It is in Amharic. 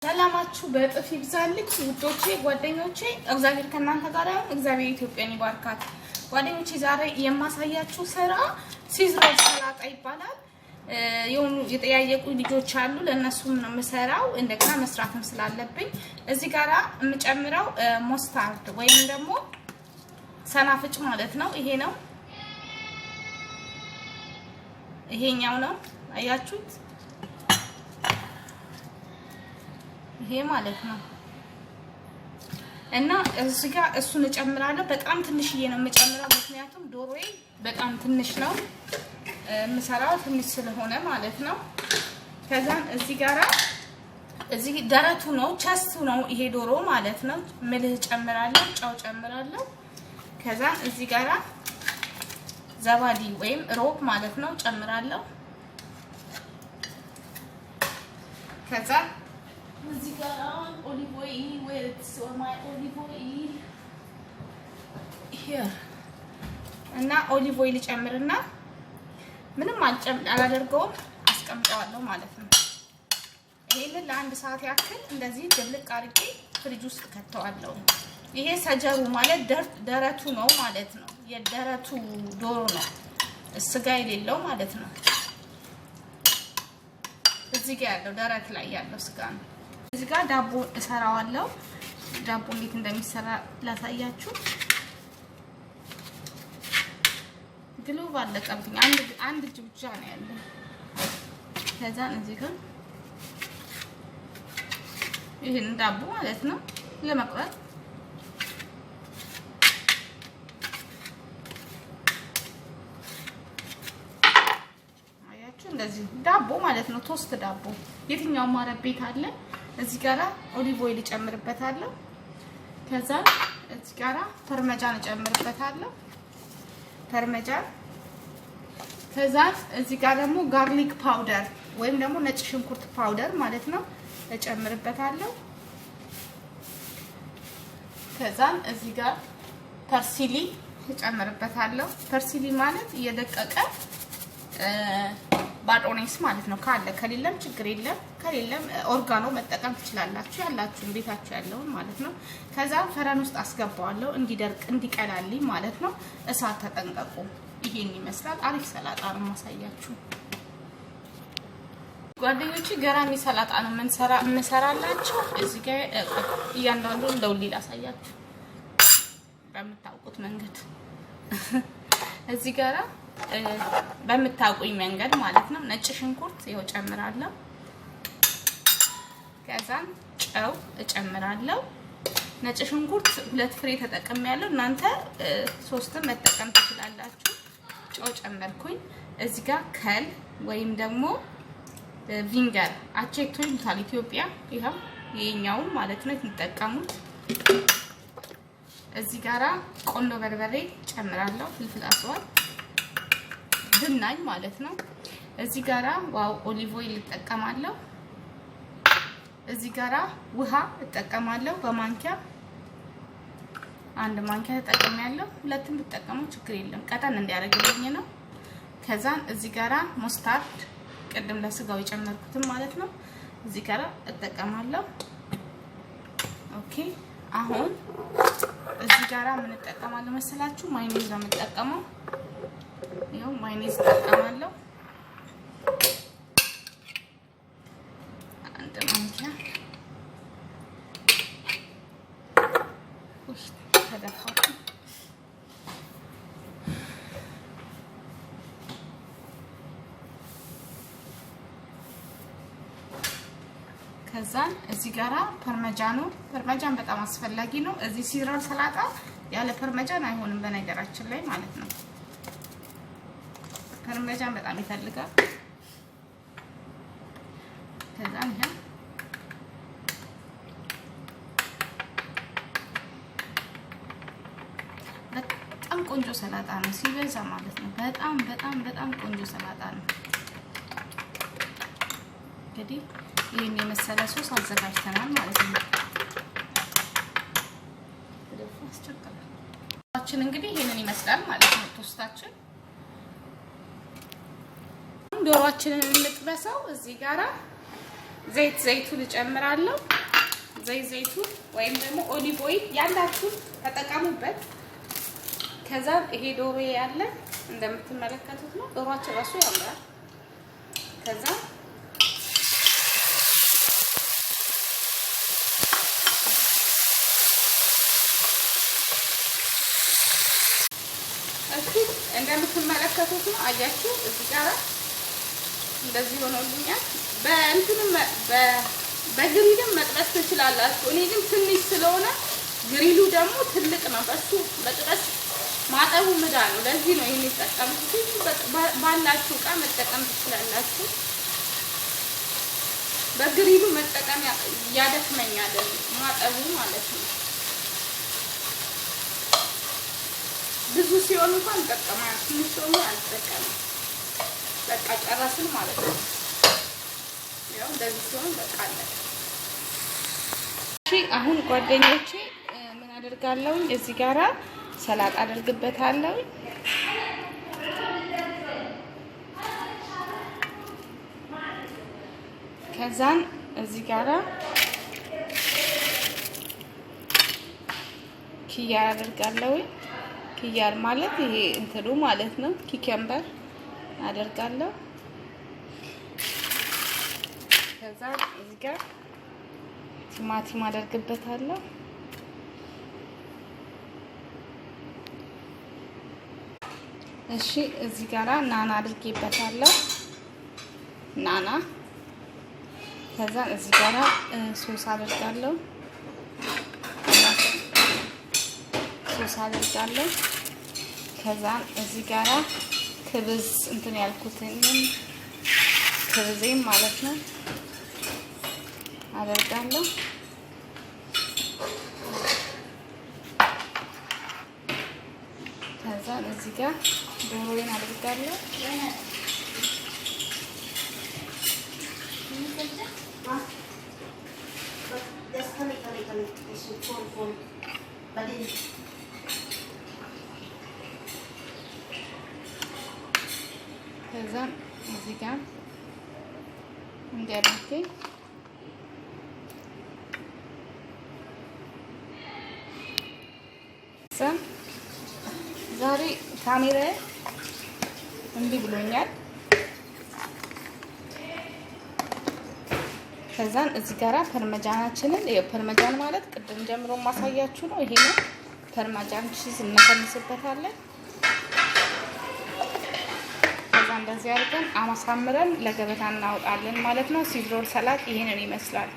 ሰላማችሁ በእጥፍ ይብዛልኝ ውዶቼ፣ ጓደኞቼ። እግዚአብሔር ከእናንተ ጋር ይሁን። እግዚአብሔር ኢትዮጵያን ይባርካት። ጓደኞቼ፣ ዛሬ የማሳያችሁ ስራ Caesar ሰላጣ ይባላል። የሆኑ የጠያየቁ ልጆች አሉ። ለእነሱም ነው የምሰራው። እንደገና መስራትም ስላለብኝ እዚህ ጋራ የምጨምረው mustard ወይም ደግሞ ሰናፍጭ ማለት ነው። ይሄ ነው፣ ይሄኛው ነው። አያችሁት? ይሄ ማለት ነው። እና እዚህ ጋር እሱን እጨምራለሁ። በጣም ትንሽዬ ነው የምጨምረው፣ ምክንያቱም ዶሮዬ በጣም ትንሽ ነው የምሰራው ትንሽ ስለሆነ ማለት ነው። ከዛም እዚህ ጋራ እዚህ ደረቱ ነው chest ኡ ነው ይሄ ዶሮ ማለት ነው። ملح ጨምራለሁ፣ ጨው ጨምራለሁ። ከዛ እዚህ ጋራ زبادي ወይም روب ማለት ነው ጨምራለሁ። ከዛ እዚህ ጋር olive oil, where's my olive oil here? እና olive oil ጨምርና ምንም አላደርገውም፣ አስቀምጠዋለሁ ማለት ነው። ይሄንን ለአንድ ሰዓት ያክል እንደዚህ ድብልቅ አድርጌ ፍሪጅ ውስጥ ከተዋለሁ። ይሄ صدر ኡ ማለት ደረቱ ነው ማለት ነው። የደረቱ ዶሮ ነው፣ ስጋ የሌለው ማለት ነው። እዚህ ጋር ያለው ደረት ላይ ያለው ስጋ ነው። እዚህ ጋር ዳቦ እሰራዋለሁ። ዳቦ እንዴት እንደሚሰራ ላሳያችሁ። Glove አለቀብኝ። አንድ እጅ ብቻ ነው ያለው። ከዛን እዚህ ጋር ይህን ዳቦ ማለት ነው ለመቁረጥ አያችሁ፣ እንደዚህ ዳቦ ማለት ነው። Toast ዳቦ የትኛውም አረብ ቤት አለ። እዚህ ጋራ olive oil እጨምርበታለሁ። ከዛ እዚህ ጋራ parmesan እጨምርበታለሁ። Parmesan። ከዛ እዚህ ጋር ደግሞ garlic powder ወይም ደግሞ ነጭ ሽንኩርት powder ማለት ነው እጨምርበታለሁ። ከዛም እዚህ ጋር parsley እጨምርበታለሁ። Parsley ማለት እየደቀቀ بقدونس ማለት ነው። ካለ፣ ከሌለም ችግር የለም። ከሌለም oregano መጠቀም ትችላላችሁ፣ ያላችሁን ቤታችሁ ያለውን ማለት ነው። ከዛ فرن ውስጥ አስገባዋለሁ እንዲደርቅ እንዲቀላልኝ ማለት ነው። እሳት ተጠንቀቁ። ይሄን ይመስላል። አሪፍ ሰላጣ ነው ማሳያችሁ ጓደኞቼ። ገራሚ ሰላጣ ነው የምሰራላችሁ። እዚህ ጋር እያንዳንዱን ለውሊ ላሳያችሁ በምታውቁት መንገድ፣ እዚህ ጋራ በምታውቁኝ መንገድ ማለት ነው። ነጭ ሽንኩርት ይኸው ጨምራለሁ። ከዛም ጨው እጨምራለሁ። ነጭ ሽንኩርት ሁለት ፍሬ ተጠቅሜያለሁ። እናንተ ሶስትም መጠቀም ትችላላችሁ። ጨው ጨመርኩኝ። እዚህ ጋር خل ወይም ደግሞ vinegar፣ አቼቶ ይሉታል ኢትዮጵያ። ይኸው ይሄኛውን ማለት ነው የምትጠቀሙት። እዚህ ጋራ ቆንዶ በርበሬ ጨምራለሁ። فلفل أسود ብናኝ ማለት ነው። እዚህ ጋራ wow olive oil እጠቀማለሁ። እዚህ ጋራ ውሃ እጠቀማለሁ በማንኪያ፣ አንድ ማንኪያ ተጠቅሜያለሁ። ሁለትም ብትጠቀሙ ችግር የለም። ቀጠን እንዲያደርግልኝ ነው። ከዛን እዚህ ጋራ mustard፣ ቅድም ለስጋው የጨመርኩትም ማለት ነው። እዚህ ጋራ እጠቀማለሁ። Okay፣ አሁን እዚህ ጋራ ምን እጠቀማለሁ መሰላችሁ? ማይኔዝ ነው የምጠቀመው። ይኸው ማይኔዝ እጠቀማለሁ። አንድ ማንኪያ ተደፋ። ከዛን እዚህ ጋራ parmigiano፣ parmesan በጣም አስፈላጊ ነው። እዚህ Caesar ሰላጣ ያለ parmesan አይሆንም በነገራችን ላይ ማለት ነው። Parmesan በጣም ይፈልጋል። ከዛን ይሄ በጣም ቆንጆ ሰላጣ ነው ሲበዛ ማለት ነው። በጣም በጣም በጣም ቆንጆ ሰላጣ ነው። እንግዲህ ይህን የመሰለ ሶስ አዘጋጅተናል ማለት ነው። አስቸግራችን እንግዲህ ይህንን ይመስላል ማለት ነው toast ኣችን። ዶሯችንን እንጥበሰው። እዚህ ጋራ ዘይት ዘይቱን እጨምራለሁ። ዘይት ዘይቱን ወይም ደግሞ olive oil ያላችሁ ተጠቀሙበት። ከዛ ይሄ ዶሮ ያለ እንደምትመለከቱት ነው። ዶሮአችን ራሱ ያምራል። ከዛ እሺ እንደምትመለከቱት ነው። አያችሁ እዚህ ጋር እንደዚህ ሆኖልኛል። በእንትንም በ grill ም መጥበስ ትችላላችሁ። እኔ ግን ትንሽ ስለሆነ grill ኡ ደግሞ ትልቅ ነው። በሱ መጥበስ ማጠቡ ምዳ ነው። ለዚህ ነው ይሄን የተጠቀምኩት። ባላችሁ እቃ መጠቀም ትችላላችሁ። በ grill ኡ መጠቀም ያደክመኛል ማጠቡ ማለት ነው። ብዙ ሲሆን እንኳን እጠቀማለሁ፣ ትንሽ ሲሆን አልጠቀምም። በቃ ጨረስን ማለት ነው። ያው እንደዚህ ሲሆን በቃ አለቀ። እሺ አሁን ጓደኞቼ ምን አደርጋለሁ? እዚህ ጋራ ሰላጣ አደርግበታለሁ። ከዛን እዚህ ጋራ ኪያር አደርጋለሁ። ኪያር ማለት ይሄ እንትኑ ማለት ነው። cucumber አደርጋለሁ። ከዛ እዚህ ጋር ቲማቲም አደርግበታለሁ። እሺ እዚህ ጋራ ናና አድርጌበታለሁ። ናና ከዛ እዚህ ጋራ ሶስ አደርጋለሁ። ሶስ አደርጋለሁ። ከዛ እዚህ ጋራ ክብዝ እንትን ያልኩትን ክብዜም ማለት ነው አደርጋለሁ። ከዛ እዚህ ጋር ዶሮዬን አደርጋለሁ። ከዛ እዚህ ጋር እንዲያደርጌ ዛሬ ካሜራ እምቢ ብሎኛል። ከዛን እዚህ ጋራ parmesan ኣችንን parmesan ማለት ቅድም ጀምሮ ማሳያችሁ ነው። ይሄ ነው parmesan cheese እንነሰንስበታለን። ከዛ እንደዚህ አድርገን አማሳምረን ለገበታ እናወጣለን ማለት ነው። Caesar salad ይሄንን ይመስላል።